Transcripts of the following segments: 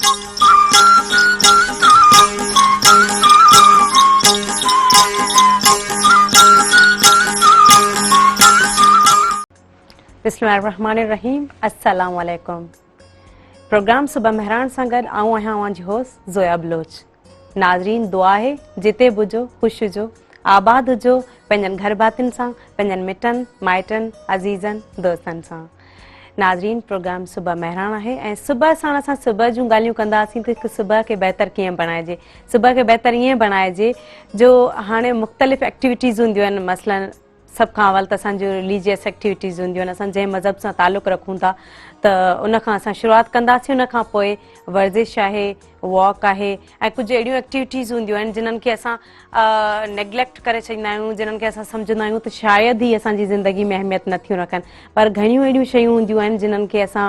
بسم الله الرحمن الرحيم السلام عليڪم پروگرام صبح مهراڻ سان گڏ آئون آهيان اوهان جي هوسٽ زويا بلوچ ناظرين دعا آهي جتي به هجو خوش هجو آباد هجو پنهنجن گهر ڀاتين سان پنهنجن مٽن مائٽن عزيزن دوستن سان ناظرين پروگرام صبح مهراڻ آهي ۽ صبح ساڻ اسان صبح جون ڳالهيون ڪنداسين ته هڪ صبح کي بهتر ڪيئن بڻائجي صبح کي بهتر ائين بڻائجي جو هاڻي مختلف ايڪٽيوٽيز هونديون آهن مثلا سڀ کان اول ته اسان جون رليجيس ايڪٽيوٽيز هونديون آهن اسان جنهن مذهب سان تعلق رکون ٿا ته ان کان اسان شروعات ڪنداسين ان کان پوء ورزش آهي واڪ آهي ۽ ڪجهه اهڙيون ايڪٽيوٽيز هونديون آهن جنھن کي اسان نيگليڪٽ ڪري ڇڏيندا آهيون جنھن کي اسان سمجهندا آهيون ته شايد هي اسان جي زندگي ۾ اهميت نه ٿيون رکن پر گهڻيون اهڙيون شيون هونديون آهن جنھن کي اسان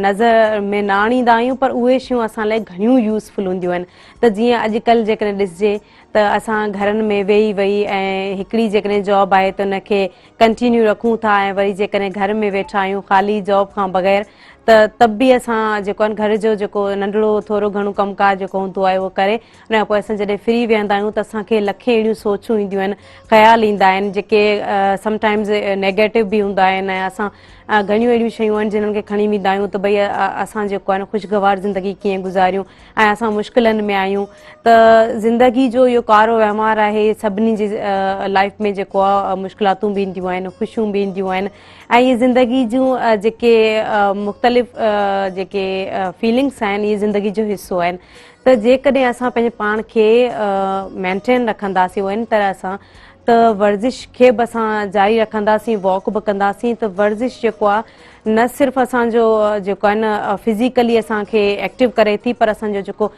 نظر ۾ نه آڻيندا آهيون پر اهي شيون اسان لاء گهڻيون يوزفل هونديون آهن ته جيئن اڄڪلهه جيڪڏهن ڏسجي ته اسان گهرن ۾ ويهي ويهي ۽ هڪڙي جيڪڏهن جاب آهي ته ان کي ڪنٽينيو رکون ٿا ۽ وري جيڪڏهن گهر ۾ ويٺا آهيون خالي جاب کان بغير ته تب به اسان جيڪو آهي گهر جو جيڪو ننڍڙو ٿورو گهڻو ڪم ڪار جيڪو هوندو آهي اهو ڪري ان کان پوء اسان جڏهن فري ويهندا آهيون ته اسان کي لکين اهڙيون سوچون اينديون آهن خيال ايندا آهن جيڪي سم ٽائمز نيگيٽو به هوندا آهن ۽ اسان گهڻيون اهڙيون شيون آهن جنھن کي کڻي ويندا آهيون ته ڀئي اسان جيڪو آهي خوشگوار زندگي ڪيئن گذاريون ۽ اسان مشڪلن ۾ آهيون ته زندگي جو اهو ڪارو وهنوار آهي سڀني جي لائف ۾ جيڪو آهي مشڪلاتون به اينديون آهن خوشيون به اينديون آهن ۽ اهي زندگي جون جيڪي مختلف جيڪي فيلنگس آهن اهي زندگي جو حصو آهن ته جيڪڏهن اسان پنهنجي پاڻ کي مينٽين رکنداسين ان طرح سان ته ورزش کي به اسان جاري رکنداسين واڪ به ڪنداسين ته ورزش جيڪو آهي نه صرف اسان جو جيڪو آهي نه فزيڪلي اسان کي ايڪٽو ڪري ٿي پر اسان جو جيڪو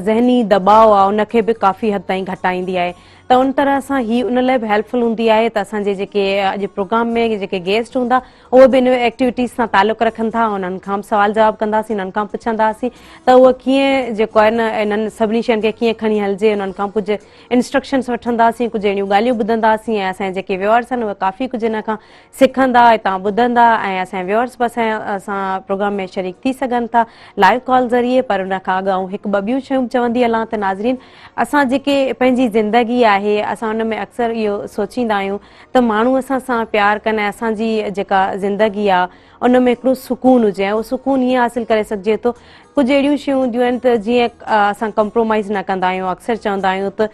ذهني دٻاء آهي ان کي به ڪافي حد تائين گهٽائيندي آهي ته ان طرح سان هي ان لاء به هيلپ فل هوندي آهي ته اسان جي جيڪي اڄ پروگرام ۾ جيڪي گيسٽ هوندا اهي به ان ايڪٽيوٽيز سان تعلق رکن ٿا انهن کان به سوال جواب ڪنداسين انهن کان پڇنداسين ته اهو ڪيئن جيڪو آهي نه انهن سڀني شين کي ڪيئن کڻي هلجي انهن کان ڪجهه انسٽرڪشنس وٺنداسين ڪجهه اهڙيون ڳالهيون ٻڌنداسين ۽ اسان جا جيڪي ويورس آهن اهي ڪافي ڪجهه ان کان سکندا هتان ٻڌندا ۽ اسان جا ويورس به اسان سان پروگرام ۾ شريڪ ٿي سگهن ٿا لائيو ڪال ذريعي پر ان کان اڳ آئون هڪ ٻه ٻيون شيون به چوندي هلان ته ناظرين اسان جيڪي پنهنجي زندگي آهي اسان ان ۾ اڪثر اهو سوچيندا آهيون ته ماڻهو اسان سان پيار ڪن ۽ اسان جي جيڪا زندگي آهي ان ۾ هڪڙو سڪون هجي ۽ اهو سڪون ائين حاصل ڪري سگهجي ٿو ڪجهه اهڙيون شيون هونديون آهن ته جيئن اسان ڪمپرومائز نه ڪندا آهيون اڪثر چوندا آهيون ته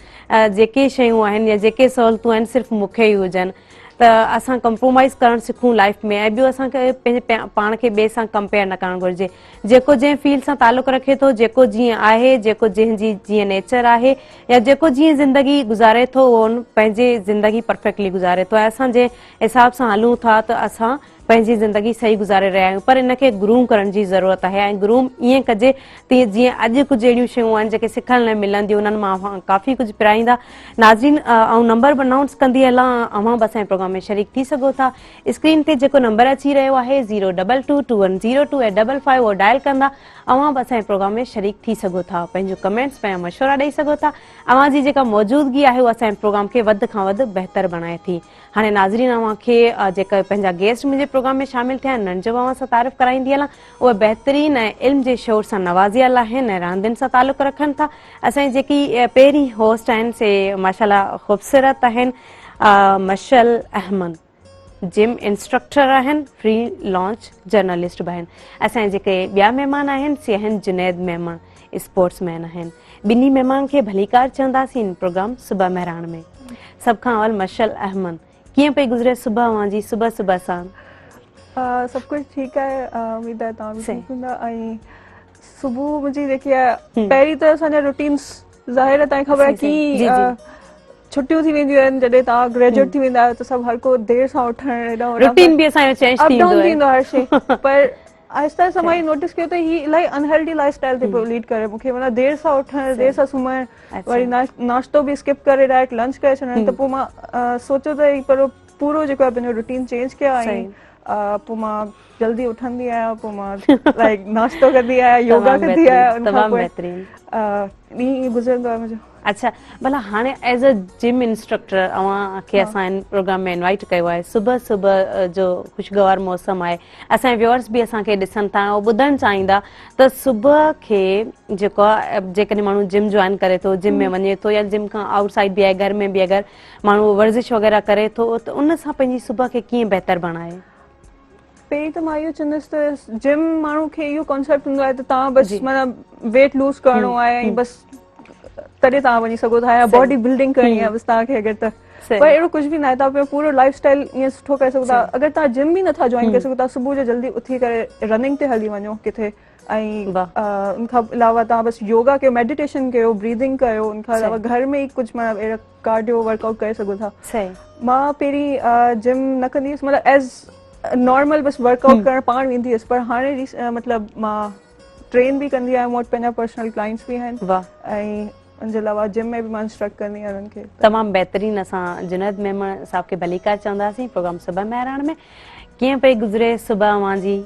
جيڪي شيون آهن يا جيڪي سهولتون آهن صرف مون کي ئي هجن ته اسان ڪمپرومائز ڪرڻ سکون لائف ۾ ۽ ٻيو اسان کي پنهنجي پاڻ کي ٻئي سان ڪمپيئر نه ڪرڻ گهرجي جيڪو جنهن فيلڊ سان تعلق رکي ٿو جيڪو جيئن آهي جيڪو جنهن جي جيئن نيچر آهي يا جيڪو جيئن زندگي گذاري ٿو اهو پنهنجي زندگي پرفيڪٽلي گذاري ٿو ۽ اسان جنهن حساب سان هلون ٿا ته اسان پنهنجي زندگي صحيح گذاري رهيا آهيون پر ان کي گروم ڪرڻ جي ضرورت آهي ۽ گروم ائين ڪجي ته جيئن اڄ ڪجهه اهڙيون شيون آهن جيڪي سکڻ لاء ملنديون انهن مان اوهان ڪافي ڪجهه پرائيندا ناظرين آئون نمبر به انائونس ڪندي هلان اوهان به اسان جي پروگرام ۾ شريڪ ٿي سگهو ٿا اسڪرين تي جيڪو نمبر اچي رهيو آهي zero double two two one zero two eight double five اهو ڊائل ڪندا اوهان به اسان جي پروگرام ۾ شريڪ ٿي سگهو ٿا پنهنجون ڪمينٽس پنهنجا مشورا ڏئي سگهو ٿا اوهان جي جيڪا موجودگي آهي اها اسان جي پروگرام کي وڌ کان وڌ بهتر بڻائي ٿي هاڻي ناظرين اوهان کي جيڪي پنهنجا گيسٽ منهنجي پروگرام ۾ شامل ٿيا آهن انهن جو به اوهان سان تعارف ڪرائيندي هلان اهي بهترين ۽ علم جي شعور سان نوازيل آهن ۽ راندين سان تعلق رکن ٿا اسان جي جيڪي پهرين هوسٽ آهن سي ماشاءالله خوبصورت آهن مشعل احمد جم انسٽرڪٽر آهن فري لانچ جرنلسٽ به آهن اسان جا جيڪي ٻيا مهمان آهن سي آهن جنيد ميمڻ اسپورٽس مين آهن ٻنهي مهمان کي ڀليڪار چونداسين پروگرام صبح مهراڻ ۾ سڀ کان اول مشعل احمد ڪيئن پئي گذري صبح اوهان جي صبح صبح سان؟ سڀ ڪجهه ٺيڪ آهي اميد آهي توهان به ٺيڪ هوندا ۽ صبح منهنجي جيڪي آهي پهرين ته اسان جا روٽينس ظاهر آهي توهان کي خبر آهي ڪي ڇٽيون ٿي وينديون آهن جڏهن توهان گريجوئيٽ ٿي ويندا آهيو ته سڀ هر ڪو دير سان اٿڻ هيڏا هوڏا روٽين به اسان جو چينج ٿي ويندو آهي اپ ڊائون ٿيندو آهي هر شي پر آهستي آهستي مان هي نوٽيس ڪيو ته هي الاهي ان هيلدي لائف اسٽائل تي پيو ليڊ ڪري مونکي معنيٰ دير سان اٿڻ دير سان سمهڻ وري ناشتو به اسڪپ ڪري ڊائريڪٽ لنچ ڪري ڇڏڻ ته پوء مان سوچيو ته هي پورو پورو جيڪو آهي پنهنجو روٽين چينج ڪيان ۽ پوء مان جلدي اٿندي آهيان پوء مان لائڪ ناشتو ڪندي آهيان يوگا ڪندي آهيان ان کان پوء ڏينهن گذرندو آهي منهنجو. اڇا ڀلا هاڻي ايز ا جم انسٽرڪٽر اوهان کي اسان هن پروگرام ۾ انوائٽ ڪيو آهي، صبح صبح جو خوشگوار موسم آهي، اسان جا ويورس به اسان کي ڏسن ٿا ۽ ٻڌڻ چاهيندا ته صبح کي جيڪو آهي جيڪڏهن ماڻهو جم جوائن ڪري ٿو، جم ۾ وڃي ٿو يا جم کان آئوٽ سائيڊ به آهي، گهر ۾ به اگر ماڻهو ورزش وغيره ڪري ٿو ته ان سان پنهنجي صبح کي ڪيئن بهتر بڻائي؟ پهرين ته مان اهو چوندس ته جم ماڻهو کي اهو ڪانسيپٽ هوندو آهي ته توهان بس معنيٰ ويٽ لوز ڪرڻو آهي ۽ بس تڏهن توهان وڃي سگهو ٿا يا باڊي بلڊنگ ڪرڻي آهي بس توهان کي اگر ته، پر اهڙو ڪجهه به ناهي. توهان پنهنجو پورو لائف اسٽائل ائين سٺو ڪري سگهو ٿا. اگر توهان جم به نٿا جوائن ڪري سگهو ٿا، صبح جو جلدي اٿي ڪري رننگ تي هلي وڃو ڪٿي، ۽ ان کان علاوه توهان بس يوگا ڪيو، ميڊيٽيشن ڪيو، بريدنگ ڪيو، ان کان علاوه گهر ۾ ئي ڪجهه معنيٰ اهڙا ڪارڊيو ورڪ آئوٽ ڪري سگهو ٿا. مان پهرين جم نه ڪندي هيس، مطلب ايز نارمل بس ورڪ آئوٽ ڪرڻ پاڻ ويندي هيس، پر هاڻي مطلب مان ٽرين به ڪندي آهيان، مون وٽ پنهنجا پرسنل ڪلائنٽس به آهن ۽ ان جي علاوه جم ۾ به مان انسٽرڪٽ ڪندي آهيان انهن کي. تمام بهترين، اسان جنيد ميمڻ صاحب کي ڀليڪار چونداسين پروگرام صبح مهراڻ ۾. ڪيئن پئي گذري صبح اوهان جي؟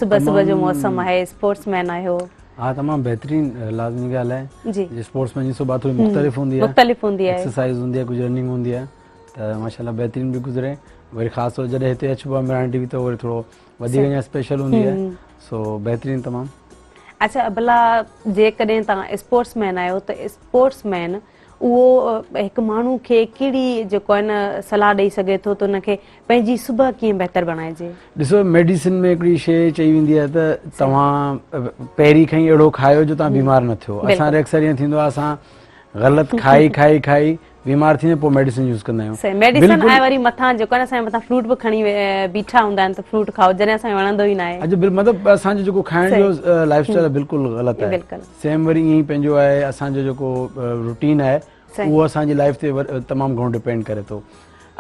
صبح صبح جو موسم آهي، اسپورٽس مين آهيو. ها تمام بهترين، لازمي ڳالهه آهي جي اسپورٽس مين جي صبح ٿوري مختلف هوندي آهي، مختلف هوندي آهي، ايڪسرسائز هوندي آهي، ڪجهه رننگ هوندي آهي ته ماشاءالله بهترين به گذري. وري خاص طور جڏهن هتي اچبو آهي مهراڻ ٽي وي ته وري ٿورو وڌيڪ اڃا اسپيشل هوندي آهي، سو بهترين تمام. اڇا ڀلا جيڪڏهن توهان اسپورٽس مين آهيو ته اسپورٽس مين اهو هڪ ماڻهو کي ڪهڙي جيڪو آهي نه صلاح ڏئي سگهي ٿو ته ان کي پنهنجي صبح ڪيئن بهتر بڻائجي؟ ڏسو ميڊيسن ۾ هڪڙي شيء چئي ويندي آهي ته توهان پهرين کان ئي اهڙو کايو جو توهان بيمار نه ٿيو. اسان ڏي اڪثر ائين ٿيندو آهي، اسان غلط کائي کائي کائي بيمار ٿيندي پوء ميڊيسن يوز ڪندا آهيون. صحيح ميڊيسن ۽ وري مٿان جيڪو آهي نه اسان جي مٿان فروٽ به کڻي بيٺا هوندا آهن ته فروٽ کائو جڏهن اسان کي وڻندو ئي ناهي. اچ مطلب اسان جو جيڪو کائڻ جو لائف اسٽائل بلڪل غلط آهي. سيم وري ائين ئي پنهنجو آهي، اسان جو جيڪو روٽين آهي اهو اسان جي لائف تي تمام گهڻو ڊپينڊ ڪري ٿو.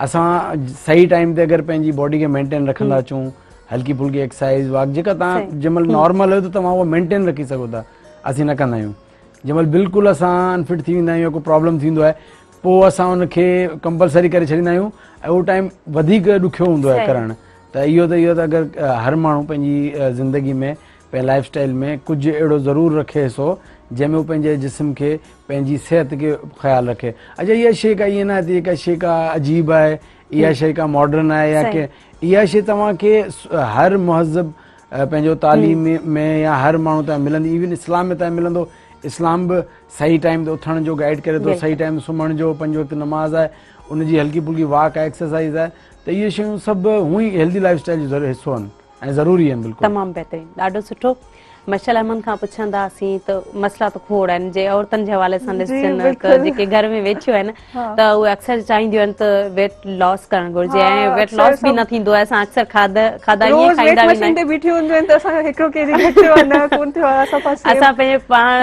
اسان صحيح ٽائيم تي اگر پنهنجي باڊي کي مينٽين رکندا اچون، هلڪي ڦلڪي ايڪسرسائز واڪ جيڪا توهان جنهن مهل نارمل آهيو ته توهان اها مينٽين رکي سگهو ٿا، اسين نه ڪندا آهيون. جنهن مهل بلڪل اسان انفٽ ٿي ويندا آهيون يا ڪو پرابلم ٿيندو آهي پوء اسان ان کي ڪمپلسري ڪري ڇڏيندا آهيون ۽ اهو ٽائيم وڌيڪ ڏکيو هوندو آهي ڪرڻ. ته اهو ته اهو ته اگر هر ماڻهو پنهنجي زندگي ۾ پنهنجي لائف اسٽائل ۾ ڪجهه اهڙو ضرور رکي سو جنهن ۾ هو پنهنجي جسم کي پنهنجي صحت کي خيال رکي. اڇا اها شيء ڪا ائين نه آهي ته جيڪا شيء ڪا عجيب آهي، اها شيء ڪا ماڊرن آهي يا ڪي، اها شيء توهان کي هر مهذب پنهنجو تعليم ۾ يا هر ماڻهو تائين ملندي، ايون اسلام ۾ تائين ملندو. اسلام به صحيح ٽائيم تي اٿڻ جو گائيڊ ڪري ٿو، صحيح ٽائيم تي سمهڻ جو، پنج وقت نماز آهي، ان جي هلڪي ڦلڪي واڪ آهي، ايڪسرسائز آهي، ته اهي شيون سڀ هونئن ئي هيلدي لائف اسٽائل جو حصو آهن ۽ ضروري آهن بلڪل. تمام بهترين، ڏاڍو سٺو. مشعل احمد کان پڇنداسين ته مسئلا ته کوڙ آهن جي عورتن جي حوالي سان ڏسجن ته جيڪي گهر ۾ ويٺيون آهن ته اهي اڪثر چاهينديون آهن ته ويٽ لاس ڪرڻ گهرجي ۽ ويٽ لاس به نه ٿيندو آهي. اسان اڪثر کاڌا کاڌا ائين کائيندا ويندا آهيون، تي بيٺيون هونديون آهن ته اسان هڪڙو ڪي جي گهٽ ٿيو آهي نه ڪون ٿيو آهي. اسان پاس اسان پنهنجي پاڻ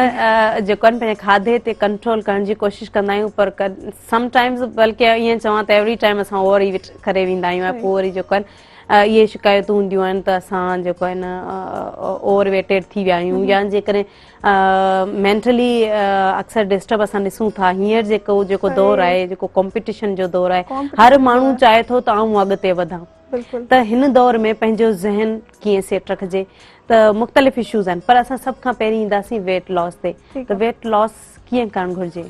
جيڪو آهن پنهنجي کاڌي تي ڪنٽرول ڪرڻ جي ڪوشش ڪندا آهيون، پر سم ٽائمز بلڪه ائين چوان ته ايوري ٽائيم اسان اوور ايٽ ڪري ويندا آهيون ۽ پوء وري جيڪو آهن اهي شڪايتون هونديون آهن ته اسان جيڪو آهي نه اوور ويٽيڊ ٿي ويا آهيون يا جيڪڏهن مينٽلي اڪثر ڊسٽرب اسان ڏسون ٿا. هينئر جيڪو جيڪو دور آهي، جيڪو ڪمپيٽيشن جو دور آهي، هر ماڻهو چاهي ٿو ته آئون اڳتي وڌان، ته هن دور ۾ پنهنجو ذهن ڪيئن سيٽ رکجي ته مختلف اشوز آهن، پر اسان سڀ کان پهرين اينداسين ويٽ لاس تي ته ويٽ لاس ڪيئن ڪرڻ گهرجي؟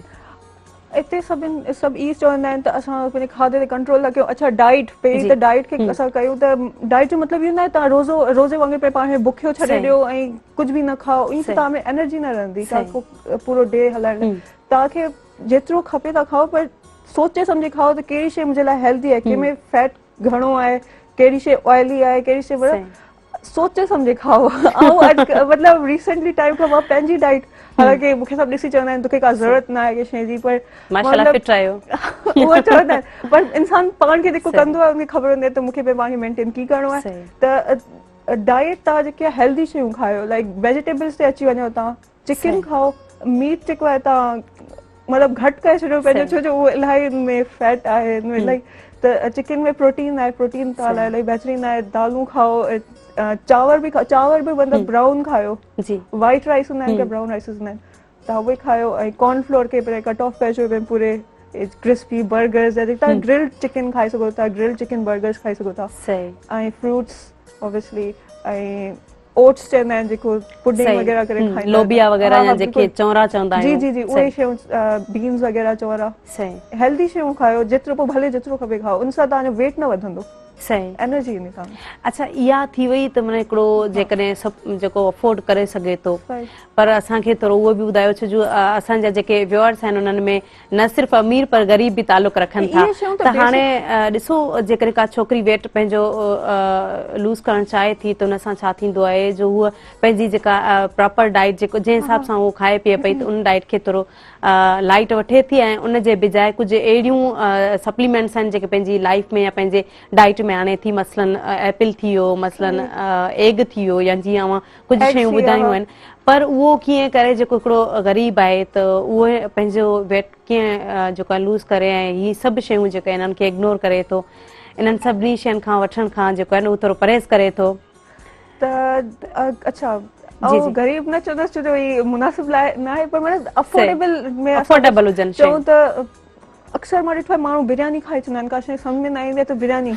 اتي سڀن سڀ اهي چوندا آهن ته اسان پنهنجي کاڌي تي ڪنٽرول ٿا ڪيون. اڇا ڊائيٽ، پهرين ته ڊائيٽ کي اسان ڪيون ته ڊائيٽ جو مطلب اهو نه آهي توهان روزو روزي وانگر پنهنجي پاڻ کي بکيو ڇڏي ڏيو ۽ ڪجهه به نه کائو، ائين ته توهان ۾ انرجي نه رهندي توهان پورو ڊي هلائڻ لاء. توهان کي جيترو کپي توهان کائو، پر سوچي سمجهي کائو ته ڪهڙي شيء منهنجي لاء هيلدي آهي، ڪنهن ۾ فيٽ گهڻو آهي، ڪهڙي شيء آئلي آهي، ڪهڙي شيء سوچي سمجهي کائو. آئون اڄ مطلب ريسنٽلي ٽائيم کان مان پنهنجي ڊائيٽ، حالانڪه مون کي سڀ ڏسي چوندا آهن توکي ڪا ضرورت نه آهي ڪنهن شيء جي، پر ماشاءالله فٽ آهيو اهو چوندا آهن، پر انسان پاڻ کي جيڪو ڪندو آهي ان کي خبر هوندي آهي ته مون کي پنهنجي پاڻ کي مينٽين ڪيئن ڪرڻو آهي. ته ڊائيٽ توهان جيڪي هيلدي شيون کايو، لائڪ ويجيٽيبلز تي اچي وڃو، توهان چڪن کائو، ميٽ جيڪو آهي توهان مطلب گهٽ ڪري ڇڏيو پنهنجو، ڇو جو اهو الاهي ان ۾ فيٽ آهي ان ۾ الاهي، ته چڪن ۾ پروٽين آهي، پروٽين توهان لاء الاهي بهترين آهي. دالون کائو، چانور به کائو، چانور به مطلب برائون کايو، وائٽ رائس هوندا آهن ڪي برائون رائس هوندا آهن توهان اهي کايو، ۽ ڪارن فلور کي ڪٽ آف ڪري ڇڏيو پوري ڪرسپي برگرز يا توهان گرلڊ چڪن کائي سگهو ٿا، گرلڊ چڪن برگرز کائي سگهو ٿا، ۽ فروٽس اوبويسلي ۽ اوٽس چوندا آهن جيڪو پڊنگ وغيره ڪري کائيندا لوبيا وغيره يا جيڪي چونرا چوندا آهيون. جي جي جي اهي شيون بينز وغيره چونرا صحيح هيلدي شيون کايو جيترو پوء ڀلي جيترو کپي کائو ان سان توهان جو ويٽ نه وڌندو. صحيح انرجي ايندي توهان. اڇا اها ٿي وئي ته معنيٰ هڪڙو جيڪڏهن سڀ جيڪو افورڊ ڪري سگهي ٿو پر اسان کي ٿورو اهو به ٻڌايو ڇو جو اسان جا جيڪي ويوئرس آهن انهن ۾ نه صرف امير پر غريب به تعلق رکن ٿا ته هاڻي ڏسو جيڪڏهن ڪا ڇوڪري ويٽ پنهنجو لوز ڪرڻ چاهي ٿي ته ان سان ڇا ٿيندو آهي جو هوء پنهنجي جيڪا پراپر ڊائيٽ جيڪو جنهن حساب سان هو کائي پيئي پئي ته ان ڊائيٽ کي ٿورو لائيٽ وٺي ٿي ۽ ان جي بجاء ڪجهه اهڙيون سپليمينٽس آهن جيڪي پنهنجي لائيف ۾ يا پنهنجي ڊائيٽ ۾ آڻي ٿي مثلاً ايپل ٿي ويو مثلاً ايگ ٿي ويو يا جيئن اوهان ڪجهه شيون ٻڌايون آهن پر اهو ڪيئن ڪري جيڪو هڪڙو غريب آهي ته اهو پنهنجو ويٽ ڪيئن جيڪو آهي لوز ڪري ۽ هي سڀ شيون جيڪي انهن کي اگنور ڪري ٿو انهن سڀني شين کان وٺڻ کان جيڪو آهي نه اهو ٿورو پرهيز ڪري ٿو. ته اڇا آئون غريب نه چوندس ڇو جو هي مناسب لاء نه آهي پر معنيٰ افورڊيبل ۾ افورڊيبل هجن چئون ته اڪثر مان ڏٺو آهي ماڻهو برياني کائي ڇڏندا آهن ڪا شيء سمجهه ۾ نه ايندي آهي ته برياني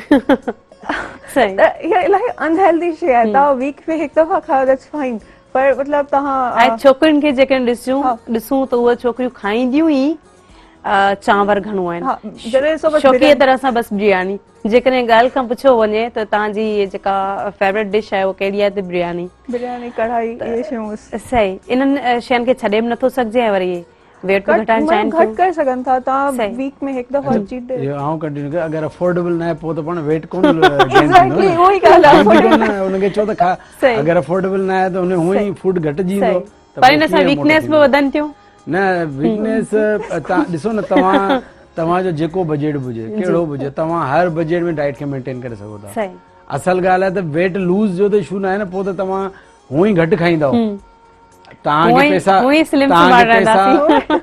صحيح ته اها الاهي انهيلدي شيء آهي توهان ويڪ ۾ هڪ دفعا کايو that's fine پر مطلب توهان ۽ ڇوڪرين کي جيڪڏهن ڏسون ڏسون ته اهي ڇوڪريون کائينديون ئي چانور گهڻو آهن شوقيه طرح سان بس برياني جيڪڏهن ڳالهه کان پڇيو وڃي ته توهان جي جيڪا فيورٽ ڊش آهي اهو ڪهڙي آهي ته برياني برياني ڪڙهائي اهي شيون بس صحيح انهن شين کي ڇڏي به نٿو سگهجي ۽ وري ويٽ به گهٽائڻ چاهين ٿيون. گهٽ ڪري سگهن ٿا توهان ويڪ ۾ هڪ دفعو چيٽ ڊي. اهو آئون ڪنٽينيو ڪيان اگر افورڊيبل ناهي پوء ته پاڻ ويٽ ڪونه گين ٿيندو ايگزيڪٽلي اهو ئي ڳالهه آهي افورڊيبل ناهي ان کي چئو ته کا اگر افورڊيبل ناهي ته ان هونئن ئي فوڊ گهٽجي ايندو پر ان سان ويڪنيس به وڌن ٿيون. نه ويڪنيس توهان ڏسو نه توهان توهان جو جيڪو بجيٽ به هجي ڪهڙو به هجي توهان هر بجيٽ ۾ ڊائيٽ کي مينٽين ڪري سگهو ٿا. اصل ڳالهه آهي ته ويٽ لوز جو ته اشو ناهي نه پوء ته توهان هونئن ئي گهٽ کائيندؤ. توهان کي پئسا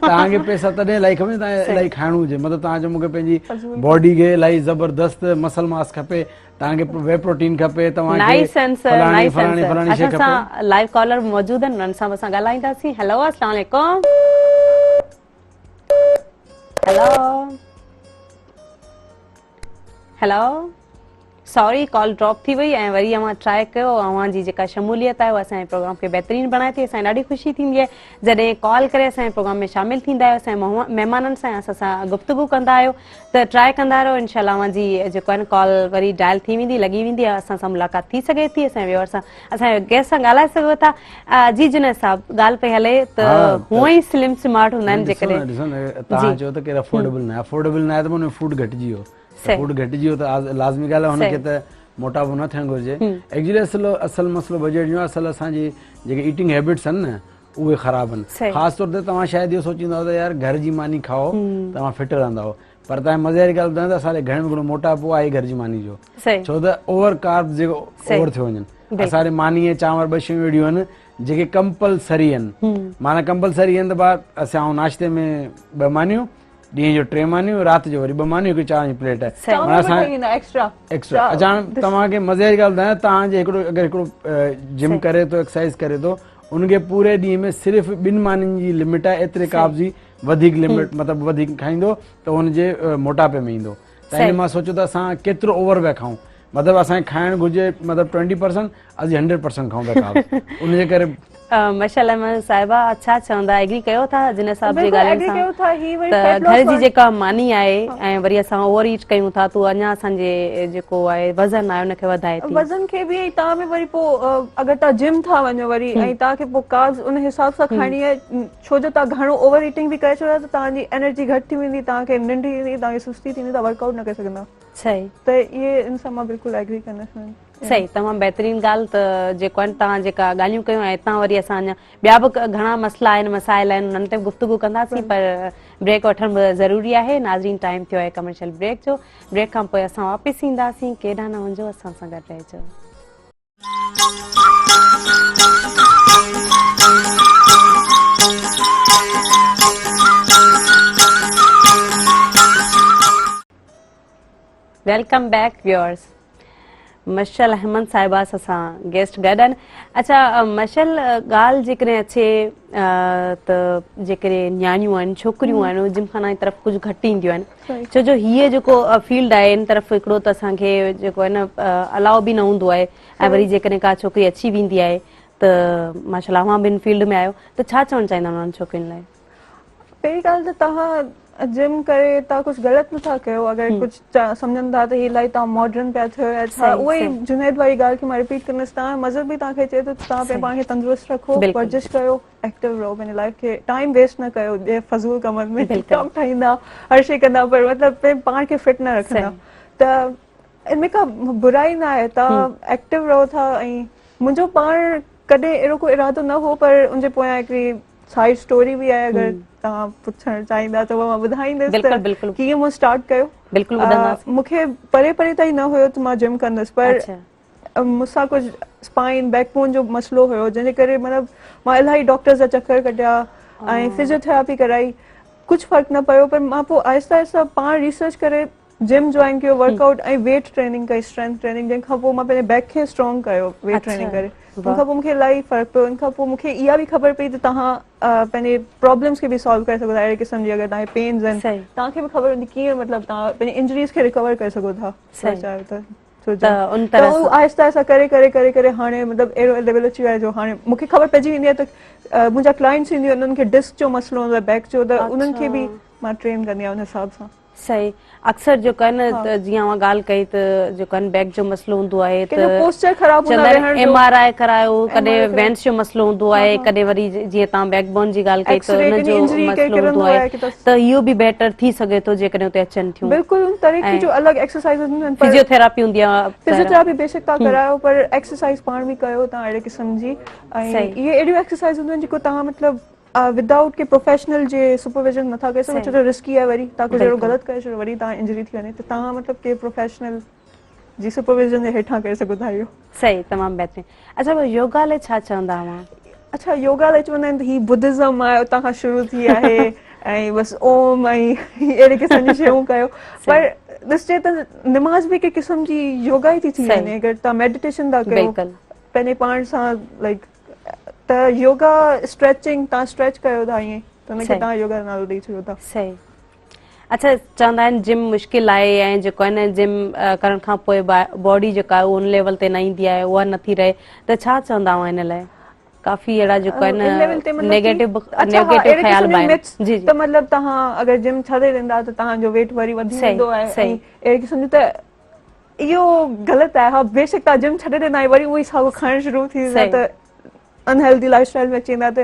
توهان کي پئسا تڏهن الاهي کپن توهان الاهي کائڻو هجي مطلب توهان چئو مونکي پنهنجي باڊي کي الاهي زبردست مسل ماس کپي توهان کي وي پروٽين کپي توهان کي فلاڻي فلاڻي فلاڻي شي کپي. لائيو ڪالر موجود آهن انهن سان اسان ڳالهائينداسين. هيلو السلام عليڪم. هيلو هيلو سوري ڪال ڊراپ ٿي وئي ۽ وري اوهان ٽرائي ڪيو اوهان جي جيڪا شموليت آهي اها اسان جي پروگرام کي بهترين بڻائي ٿي اسان کي ڏاڍي خوشي ٿيندي آهي جڏهن ڪال ڪري اسان جي پروگرام ۾ شامل ٿيندا آهيو اسان جي مهمانن سان اسان سان گفتگو ڪندا آهيو ته ٽرائي ڪندا رهو انشاء الله اوهان جي جيڪو آهي ڪال وري ڊائل ٿي ويندي لڳي ويندي اسان سان ملاقات ٿي سگهي ٿي اسان ويور سان اسان جي گيسٽ سان ڳالهائي سگهو ٿا جي جنيد صاحب ڳالهه پئي هلي ته هونئن ئي سلم سمارٽ هوندا آهن جيڪڏهن ڏسو نه توهان چيو ته ڪير افورڊيبل نه افورڊيبل نه آهي ته ان فوڊ گهٽجي ويو ته فوڊ گهٽجي ويو ته لازمي ڳالهه آهي هن کي ته موٽاپو نه ٿيڻ گهرجي ايڪچولي اصل اصل مسئلو بجيٽ جو اصل اسان جي جيڪي ايٽنگ هيبٽس آهن نه اهي خراب آهن خاص طور تي توهان شايد اهو سوچيندا ته يار گهر جي ماني کائو توهان فٽ رهندا پر توهان مزي واري ڳالهه ٻڌايان ته اسان جي گهر ۾ گهڻو موٽاپو آهي گهر جي ماني جو ڇو ته اوور ڪارب جيڪو اوور ٿيو وڃن اسان جي ماني ۽ چانور ٻه شيون اهڙيون آهن جيڪي ڪمپلسري آهن معنيٰ ڪمپلسري آهن ته با اسان ناشتي ۾ ٻه مانيون ڏينهن جو ٽي مانيون رات جو وري ٻه مانيون هڪ چانهه جي پليٽ معنيٰ اسان ايڪسٽرا ايڪسٽرا اچا توهان کي مزي جي ڳالهه ٻڌايان توهان جي هڪڙو اگر هڪڙو جم ڪري ٿو ايڪسرسائز ڪري ٿو ان کي پوري ڏينهن ۾ صرف ٻن مانين جي لمٽ آهي ايتري ڪاربز جي وڌيڪ لمٽ مطلب وڌيڪ کائيندو ته ان جي موٽاپي ۾ ايندو ته ان مان سوچو ته اسان ڪيترو اوور پيا کائون مطلب اسان کي کائڻ گهرجي مطلب 20% اسين 100% کائون پيا ڪاربس ان جي ڪري. مشعل احمد صاحبه ڇا چوندا ايگري ڪيو ٿا جنيد صاحب جي بلڪل ڳالهين ايگري سان ڪيو ٿا هي وري ته فيٽ گهر لاس جي جيڪا ماني آهي ۽ وري اسان اوور ايٽ ڪيون ٿا ته اڃا اسان جي جيڪو آهي وزن آهي ان کي وڌائي ٿي. وزن کي به ۽ توهان به وري پو اگر توهان جم ٿا وڃو وري ۽ توهان کي پو ڪاربس ان حساب سان کائڻي آهي ڇو جو توهان گهڻو اوور ايٽنگ به ڪري ڇڏيو ته توهان جي انرجي گهٽ ٿي ويندي توهان کي ننڊ ايندي توهان کي سستي ٿيندي توهان ورڪ آئوٽ نه ڪري سگهندا. صحيح. ته اهي ان سان مان بلڪل ايگري ڪندس. صحيح تمام بهترين ڳالهه ته جيڪو آهن توهان جيڪا ڳالهيون ڪيون ۽ هتان وري اسان اڃا ٻيا به گهڻا مسئلا آهن مسائل آهن انهن تي به گفتگو ڪنداسين پر بريڪ وٺڻ به ضروري آهي ناظرين ٽائيم ٿيو آهي ڪمرشل بريڪ جو بريڪ کان پوء اسان واپس اينداسين ڪيڏانهن نه وڃجو اسان سان گڏ رهجو. Welcome back viewers. مشعل احمد صاحبه اسان گيسٽ گڏ آهن. اڇا مشعل ڳالهه جيڪڏهن اچي ته جيڪڏهن نياڻيون آهن ڇوڪريون آهن اهي جم خانه جي طرف ڪجهه گهٽ اينديون آهن ڇو جو هيء جيڪو فيلڊ آهي ان طرف هڪڙو ته اسان کي جيڪو آهي نه الاء به نه هوندو آهي ۽ وري جيڪڏهن ڪا ڇوڪري اچي ويندي آهي ته ماشاءالله اوهان به ان فيلڊ ۾ آهيو ته ڇا چوڻ چاهيندا انهن ڇوڪرين لاء؟ پهرين ڳالهه ته توهان جم ڪري توهان ڪجهه غلط نٿا ڪيو اگر ڪجهه سمجهن ٿا ته هي الائي توهان ماڊرن پيا ٿيو يا ڇا اهو ئي جنيد واري ڳالهه کي مان رپيٽ ڪندس توهان مذهب به توهان کي چئي ٿو ته توهان پنهنجي پاڻ کي تندرست رکو ورزش ڪيو ايڪٽو رهو پنهنجي لائف کي ٽائيم ويسٽ نه ڪيو جي فضول ڪمن ۾ ٽڪ ٽاڪ ٺاهيندا هر شي ڪندا پر مطلب پنهنجي پاڻ کي فٽ نه رکندا ته ان ۾ ڪا برائي نه آهي توهان ايڪٽو رهو ٿا ۽ منهنجو پاڻ ڪڏهن اهڙو ڪو ارادو نه هو پر ان جي پويان هڪڙي سائيڊ اسٽوري به آهي اگر توهان پڇڻ چاهيندا ته مان ٻڌائيندس ته ڪيئن مون اسٽارٽ ڪيو. بلڪل ٻڌنداسين. مون کي پري پري تائين نه هيو ته مان جم ڪندس پر مون سان ڪجهه اسپائن بيڪ بون جو مسئلو هيو جنهن جي ڪري مطلب مان الاهي ڊاڪٽرز جا چڪر ڪڍيا ۽ فزيوٿراپي ڪرائي ڪجهه فرق نه پيو پر مان پوء آهستي آهستي پاڻ ريسرچ ڪري جم جوائن ڪيو ورڪ آئوٽ ۽ ويٽ ٽريننگ ڪئي اسٽرينٿ ٽريننگ جنهن کان پوء مان پنهنجي بيڪ کي اسٽرانگ ڪيو ويٽ ٽريننگ ڪري ان کان پوء مونکي الاهي فرق پيو ان کان پوء مونکي اها به خبر پئي ته توهان پنهنجي پرابلمس کي به سالو ڪري سگهو ٿا اهڙي قسم جي اگر توهان کي پينز آهن توهان کي به خبر هوندي ڪيئن مطلب توهان پنهنجي انجريز کي ريڪور ڪري سگهو ٿا چاهيو ته ته آهستي آهستي ڪري ڪري ڪري ڪري هاڻي مطلب اهڙو ليول اچي ويو آهي جو هاڻي مونکي خبر پئجي ويندي آهي ته منهنجا ڪلائنٽس اينديون آهن انهن کي ڊسڪ جو مسئلو هوندو آهي بيڪ جو ته انهن کي به مان ٽرين ڪندي آهيان ان حساب سان. صحيح اڪثر جيڪو آهي نه ته جيئن اوهان ڳالهه ڪئي ته جيڪو آهي بيڪ جو مسئلو هوندو آهي ته ڪنهن جو پوسچر خراب هوندو آهي ويهڻ جو ايم آر I ڪرايو ڪڏهن وينس جو مسئلو هوندو آهي ڪڏهن وري جيئن توهان بيڪ بون جي ڳالهه ڪئي ته ان جو مسئلو هوندو آهي ته اهو به بيٽر ٿي سگهي ٿو جيڪڏهن اتي اچن ٿيون بلڪل ان طريقي جو الڳ ايڪسرسائز هونديون آهن فزيوٿراپي هوندي آهي فزيوٿراپي بيشڪ توهان ڪرايو پر ايڪسرسائز پاڻ به ڪيو توهان اهڙي قسم جي ۽ اهي اهڙيون ايڪسرسائز هونديون آهن جيڪو توهان مطلب ودائوٽ ڪي پروفيشنل جي سپرويزن نٿا ڪري سگهو ڇو جو رسڪي آهي وري توهان ڪجهه اهڙو غلط ڪري ڇڏيو وري توهان انجري ٿي وڃي ته توهان مطلب ڪي پروفيشنل جي سپرويزن جي هيٺان ڪري سگهو ٿا اهو. صحيح تمام بهترين اڇا پوء يوگا لاء ڇا چوندا اوهان؟ اڇا يوگا لاء چوندا آهن ته هي بدزم آهي اتان کان شروع ٿي آهي ۽ بس اوم ۽ اهڙي قسم جون شيون ڪيو پر ڏسجي ته نماز به هڪ قسم جي يوگا ئي ٿي ٿي وڃي اگر توهان ميڊيٽيشن ٿا ڪيو پنهنجي پاڻ سان لائڪ ته يوگا اسٽريچنگ تان اسٽريچ ڪيو ٿا ائين ته ان کي تان يوگا جو نالو ڏئي ڇڏيو ٿا. صحيح اڇا چوندا آهن جم مشڪل آهي ۽ جيڪو آهي نه جم ڪرڻ کان پوء باڊي جيڪا آهي ان ليول تي نه ايندي آهي اها نٿي رهي ته ڇا چوندا آهيو ان لاء ڪافي اهڙا جيڪو آهي نه نيگيٽو نيگيٽو خيال به آهن جي جي ته مطلب توهان اگر جم ڇڏي ڏيندا ته توهان جو ويٽ وري وڌي ويندو آهي ۽ اهڙي قسم جو ته اهو غلط آهي ها بيشڪ توهان جم ڇڏي ڏيندا ۽ وري اهو ئي ساڳو کائڻ شروع ٿي ويندا ته ان هيلدي لائف اسٽائل ۾ اچي ويندا ته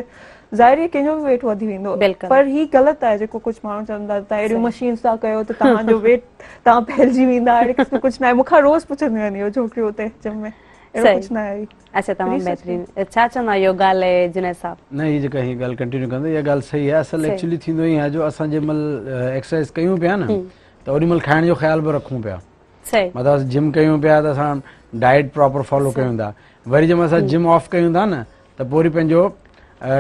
ظاهر آهي ڪنهن جو به ويٽ وڌي ويندو پر هي غلط آهي جيڪو ڪجهه ماڻهو چون ٿا ته اهڙيون مشينز ٿا ڪيو ته توهان جو ويٽ توهان ڦهلجي ويندا اهڙي قسم ڪجهه ناهي مون کان روز پڇنديون آهن اهو ڇوڪريون اتي جم ۾ اهڙو ڪجهه ناهي. اڇا تمام بهترين ڇا چوندا يوگا لاء جنيد صاحب؟ نه هي جيڪا هي ڳالهه ڪنٽينيو ڪندي اها ڳالهه صحيح آهي اصل ايڪچولي ٿيندو ائين آهي جو اسان جنهن مهل ايڪسرسائز ڪيون پيا نه ته اوڏي مهل کائڻ جو خيال به رکون پيا مطلب اسان جم ڪيون پيا ته اسان ڊائيٽ پراپر فالو ڪيون ٿا وري جنهن مهل اسان جم آف ڪيون ٿا نه ته پوء وري پنهنجو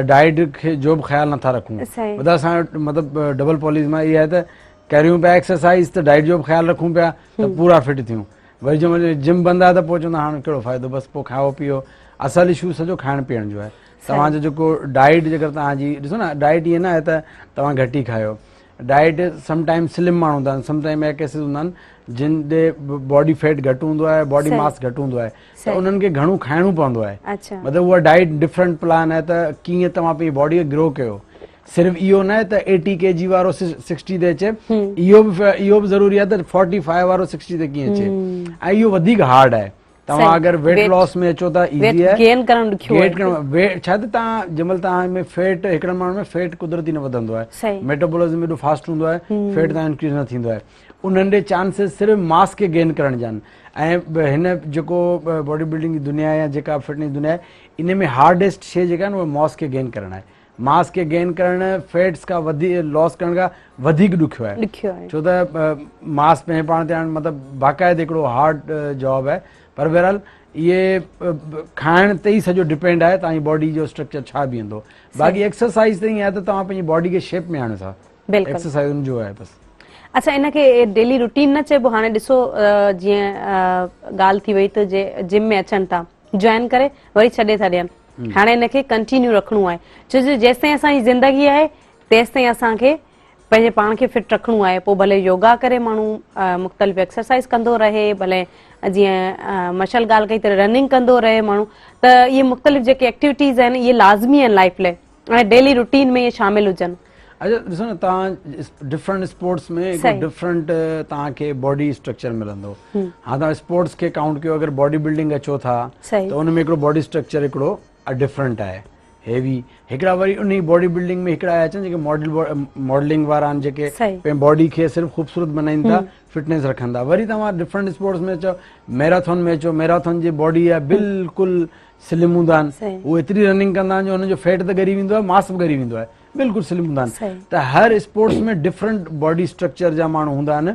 ڊائيٽ کي جو به خيال نٿا رکون مطلب اسان مطلب ڊبل پاليز مان اها آهي ته ڪريون پيا ايڪسرسائز ته ڊائيٽ جو به خيال رکون پيا ته پورا فٽ ٿيون وري جنهن مهل جم بند آهي ته پوء چوندا هاڻ ڪهڙو فائدو بس پوء کائو پيو اصل اشو سڄو کائڻ پيئڻ جو آهي توهان جو جيڪو ڊائيٽ جيڪر توهان جي ڏسو نه ڊائيٽ ائين نه آهي ته توهان گهٽ ئي کايو ڊائيٽ سم ٽائيم سلم ماڻهو هوندا آهن سم ٽائيم اهڙا ڪيسز هوندا آهن جن ڏي باڊي فيٽ گهٽ هوندو آهي باڊي ماس گهٽ هوندو آهي ته انهن کي گهڻو کائڻو پوندو آهي مطلب اها ڊائيٽ ڊفرنٽ پلان آهي ته ڪيئن توهان پنهنجي باڊي کي گرو ڪيو صرف اهو نه آهي ته ايٽي ڪي جي وارو سڪسٽي تي اچي اهو به اهو به ضروري آهي ته فورٽي فائيو وارو سڪسٽي تي ڪيئن اچي ۽ اهو وڌيڪ هارڊ آهي توهان اگر ويٽ لاس ۾ اچو ته ايزي آهي گين ڪرڻ ڏکيو آهي گين ڪرڻ ڇا ته توهان جنهن مهل توهان ۾ فيٽ هڪڙن ماڻهن ۾ فيٽ قدرتي نه وڌندو آهي ميٽابولزم ايڏو فاسٽ هوندو آهي فيٽ تان انڪريز نه ٿيندو آهي انهن ڏي چانسز صرف ماس کي گين ڪرڻ جا آهن ۽ هن جيڪو باڊي بلڊنگ جي دنيا آهي يا جيڪا فٽنس جي دنيا آهي ان ۾ هارڊيسٽ شي جيڪا آهي اها ماس کي گين ڪرڻ آهي ماس کي گين ڪرڻ فيٽس کان وڌي لاس ڪرڻ کان وڌيڪ ڏکيو آهي ڏکيو آهي ڇو ته ماس پنهنجي پاڻ تي آڻڻ مطلب باقاعده هڪڙو هارڊ جاب آهي پر بهرحال اهي کائڻ تي ئي سڄو ڊپينڊ آهي توهان جي باڊي جو اسٽرڪچر ڇا بيهندو باقي ايڪسرسائز ته ائين آهي ته توهان پنهنجي باڊي کي شيپ ۾ آڻيو ٿا بلڪل ايڪسرسائز ان جو آهي بس. اڇا ان کي ڊيلي روٽين نه چئبو هاڻي ڏسو جيئن ڳالهه ٿي وئي ته جي جم ۾ اچن ٿا جوائن ڪري وري ڇڏي ٿا ڏين هاڻي ان کي ڪنٽينيو رکڻو آهي ڇو جو جيستائين اسان جي زندگي آهي تيستائين اسان کي پنهنجي پاڻ کي فٽ رکڻو آهي پوء ڀلي يوگا ڪري ماڻهو مختلف ايڪسرسائز ڪندو رهي ڀلي جيئن مشعل ڳالهه ڪئي ته رننگ ڪندو رهي ماڻهو ته اهي مختلف جيڪي ايڪٽيوٽيز آهن اهي لازمي آهن لائف لاء ۽ ڊيلي روٽين ۾ اهي شامل هجن. اچا ڏسو نه توهان ڊفرنٽ اسپورٽس ۾ هڪ ڊفرنٽ توهان کي باڊي اسٽرڪچر ملندو ها توهان اسپورٽس کي ڪائونٽ ڪيو اگر باڊي بلڊنگ اچو ٿا ته ان ۾ هڪڙو باڊي اسٽرڪچر هڪڙو ڊفرنٽ آهي هيوي هڪڙا وري انهي باڊي بلڊنگ ۾ هڪڙا اچن جيڪي ماڊل ماڊلنگ وارا آهن جيڪي پنهنجي باڊي کي صرف خوبصورت بنائين ٿا فٽنيس رکن ٿا وري توهان ڊفرنٽ اسپورٽس ۾ اچو ميراٿن ۾ اچو ميراٿن جي باڊي آهي بلڪل سلم هوندا آهن هو ايتري رننگ ڪندا آهن جو هنن جو فيٽ ته ڳري ويندو آهي ماس به ڳري ويندو آهي بلڪل سلم هوندا آهن ته هر اسپورٽس ۾ ڊفرنٽ باڊي اسٽرڪچر جا ماڻهو هوندا آهن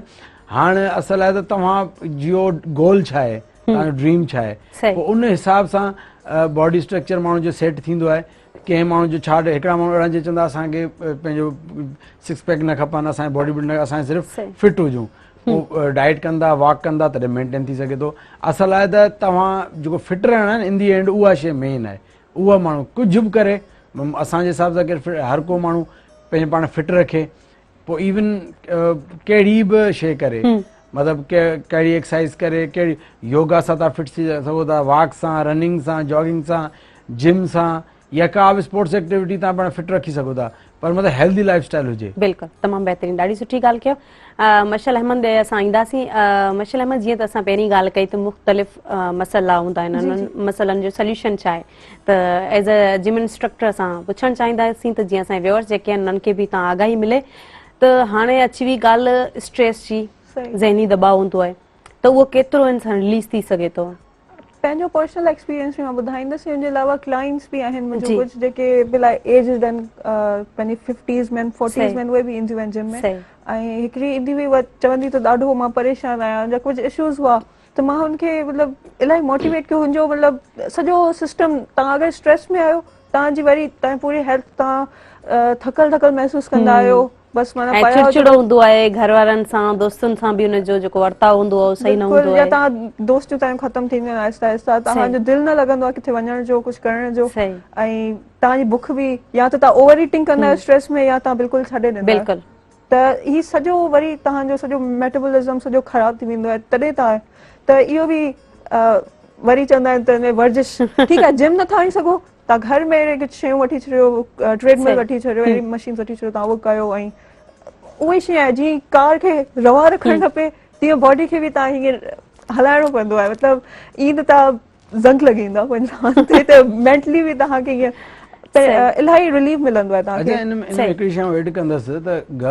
هاڻ اصل آهي ته توهان جو گول ڇا آهي توهان جو ڊريم ڇا آهي پوء ان حساب سان باڊي اسٽرڪچر ماڻهو جو سيٽ ٿيندو آهي ڪنهن ماڻهو جو ڇا هڪڙا ماڻهو اهڙا جي چوندا اسان کي پنهنجو سڪس پيڪ نه کپن اسان جي باڊي بلڊ نه اسان صرف فٽ هجون پوء ڊائيٽ ڪندا واڪ ڪندا تڏهن مينٽين ٿي سگهي ٿو اصل آهي ته توهان جيڪو فٽ رهڻ آهي نه ان the and اها شي مين آهي اها ماڻهو ڪجهه به ڪري اسان جي حساب سان ڪير هر ڪو ماڻهو پنهنجو پاڻ فٽ رکي پوء ايون ڪهڙي به شي ڪري مطلب ڪهڙي ايڪسرسائز ڪري ڪهڙي يوگا سان تان فٽ ٿي سگهو ٿا واڪ سان رننگ سان جاگنگ سان جم سان يا ڪا به اسپورٽس ايڪٽيوٽي تان پاڻ فٽ رکي سگهو ٿا پر مطلب هيلدي لائف اسٽائل هجي. بلڪل تمام بهترين ڏاڍي سٺي ڳالهه ڪيو مشعل احمد ڏي اسان اينداسين مشعل احمد جيئن ته اسان پهرين ڳالهه ڪئي ته مختلف مسئلا هوندا آهن انهن مسئلن جو سوليوشن ڇا آهي ته ايز ا جم انسٽرڪٽر اسان پڇڻ چاهينداسين ته جيئن اسان جي ويورس جيڪي آهن انهن کي به تان آگاهي ملي ته هاڻي اچي وئي ڳالهه اسٽريس جي ذهني دٻاء هوندو آهي ته اهو ڪيترو انسان رليز ٿي سگهي ٿو. پنهنجو پرسنل ايڪسپيرينس به مان ٻڌائيندس ان جي علاوه ڪلائنٽس به آهن منهنجو ڪجهه جيڪي به لاء ايجڊ آهن پنهنجي ففٽيز ۾ فورٽيز ۾ اهي به اينديون آهن جم ۾ ۽ هڪڙي ايندي هئي اها چوندي ته ڏاڍو مان پريشان آهيان ان جا ڪجهه اشوز هئا ته مان هن کي مطلب الاهي موٽيويٽ ڪيو هن جو مطلب سڄو سسٽم تان اگر اسٽريس ۾ آهيو تان جي وري تان پوري هيلٿ تان ٿڪل ٿڪل محسوس ڪندا آهيو بس معنيٰ پيا چڙچڙو هوندو آهي گهر وارن سان دوستن سان به ان جو جيڪو ورتاء هوندو آهي صحيح نه هوندو آهي يا تان دوستيون تان ختم ٿينديون آهن آهسته آهسته تان جو دل نه لڳندو آهي ڪٿي وڃڻ جو ڪجهه ڪرڻ جو ۽ تان جي بک به يا ته تان اوور ايٽنگ ڪندا آهيو اسٽريس ۾ يا تان بلڪل ڇڏي ڏيندا بلڪل ته هي سڄو وري تان جو سڄو ميٽابولزم سڄو خراب ٿي ويندو آهي تڏهن تان ته اهو به وري چوندا آهن ته ورزش ٺيڪ آهي جم نٿا وڃي سگهو تان گهر ۾ اهڙي ڪجهه شيون وٺي ڇڏيو ٽريڊ مل وٺي ڇڏيو اهڙي مشينز وٺي ڇڏيو تان اهو ڪيو ۽ اهي شيء آهي جيئن ڪار کي روا رکڻ کپي تيئن باڊي کي به تان هيئن هلائڻو پوندو آهي مطلب ائين ته تان زنگ لڳي ويندا پنهنجي تي ته مينٽلي به تان کي ائين الاهي رليف ملندو آهي تان کي. اچا ان ۾ هڪڙي شيء آئون ايڊ ڪندس ته.